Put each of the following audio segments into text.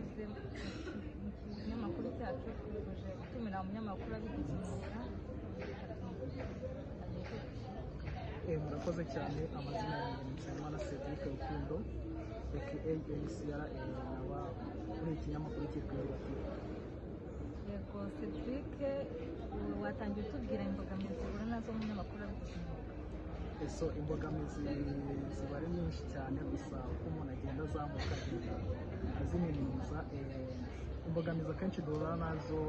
Ikaze mu kinyamakuru cyacu. Twifuje gutumira umunyamakuru wabigize umwuga. Murakoze cyane. Amazina yanjye ni Nsabimana Cedric Rukundo, aka MCR, nkaba muri iki kinyamakuru cyitwa Izuba TV. Yego Cedric, watangiye utubwira imbogamizi uhura nazo umunyamakuru wabigize umwuga. So imbogamizi ziba ari nyinshi cyane, gusa uko umuntu agenda azamuka agenda aziminimiza. Imbogamizi akenshi duhura nazo,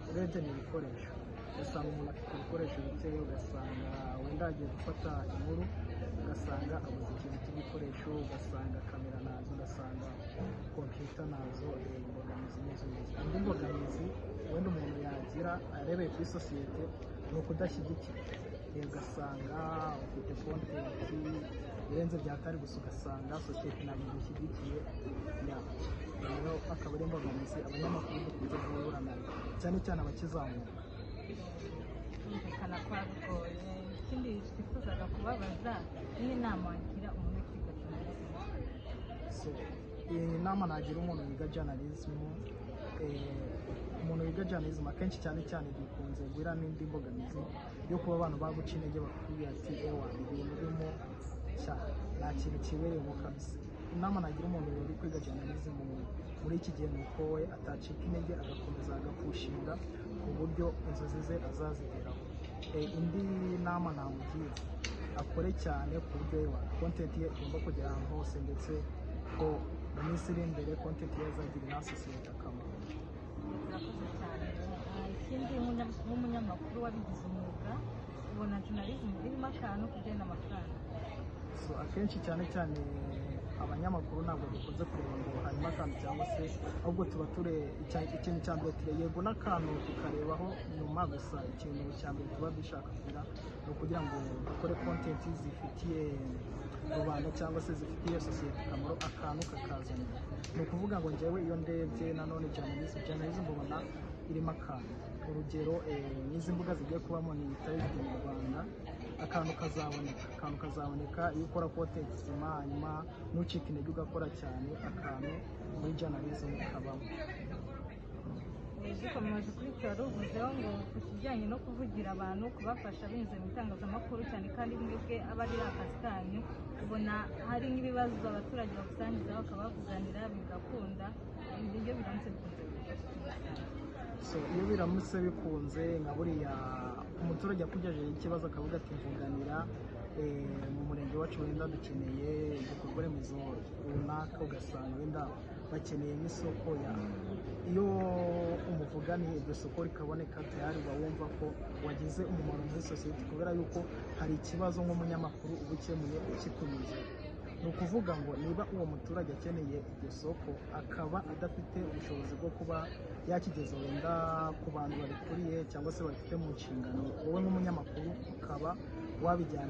urebye, ni ibikoresho. Ugasanga umuntu afite ibikoresho bikeya, ugasanga wenda agiye gufata inkuru, ugasanga abuze ikintu cy'igikoresho, ugasanga kamera nazo, ugasanga kompiyuta nazo. Imbogamizi nizo ngizo. Indi mbogamizi wenda umuntu yagira arebeye kuri sosiyete ni ukudashyigikira. Ugasanga ufite content irenze byatari, gusa ugasanga sosiyete ntabwo igushyigikiye. Ya, rero akaba ari imbogamizi abanyamakuru dukunze guhura nayo, cyane cyane abakizamuka. Kumvikana kwa bigoye. Ikindi twifuzaga kubabaza ni inama wagira umuntu uri kwiga journalism. So iyi nama nagira umuntu wiga journalism, umuntu wiga journalism akenshi cyane cyane dukunze guhura n'indi mbogamizi yo kuba abantu baguca intege, bakakubwira ati: "Ewa, ibintu urimo cya nta kintu kibereyemo kabisa." Inama nagira umuntu uri kwiga journalism muri iki gihe ni uko we atacika intege, agakomeza agapushinga ku buryo inzozi ze azazigeraho. Indi nama namugira, akore cyane ku buryo ewa content ye igomba kugera ahantu hose, ndetse ko mu minsi iri imbere content ye azagirira sosiyete akamaro. Murakoze cyane. Ikindi, nk'umunyamakuru wabigize umwuga, ubona journalism irimo akantu kugena amafaranga? So akenshi cyane cyane abanyamakuru ntabwo dukunze kureba ngo harimo akantu cyangwa se, ahubwo tuba ture ikintu cya mbere ture yego n'akantu tukarebaho nyuma. Gusa ikintu cya mbere tuba dushaka kugira ni ukugira ngo dukore content zifitiye rubanda cyangwa se zifitiye sosiyete akamaro, akantu kakazana. Ni ukuvuga ngo njyewe iyo ndebye nanone journalism ubona irimo akantu. Urugero, n'izi mbuga zigiye kubamo ni televiziyo mu Rwanda, akantu kazaboneka. Akantu kazaboneka iyo ukora content nzima, hanyuma ntucike intege, ugakora cyane, akantu muri journalism kabamo. Dukomeje kuri icyo wari uvuzeho ngo ku kijyanye no kuvugira abantu, kubafasha binyuze mu itangazamakuru cyane, kandi mwebwe aba ari akazi kanyu, ubona hari nk'ibibazo abaturage bagusangiza bakabavuganira bigakunda? Iyo biramutse bikunze gufasha? So iyo biramutse bikunze, nka buriya umuturage akugejejeho ikibazo akavuga ati: "Mvuganira, mu murenge wacu wenda dukeneye igikorwa remezo runaka," ugasanga wenda bakeneye nk'isoko, ya iyo umuvuganiye iryo soko rikaboneka, tayari uba wumva ko wagize umumaro muri sosiyete, kubera yuko hari ikibazo nk'umunyamakuru uba ukemuye ukikunyuze. Ni ukuvuga ngo niba uwo muturage akeneye iryo soko, akaba adafite ubushobozi bwo kuba yakigeza wenda ku bantu babikuriye cyangwa se babifite mu nshingano, wowe nk'umunyamakuru ukaba wabijyana.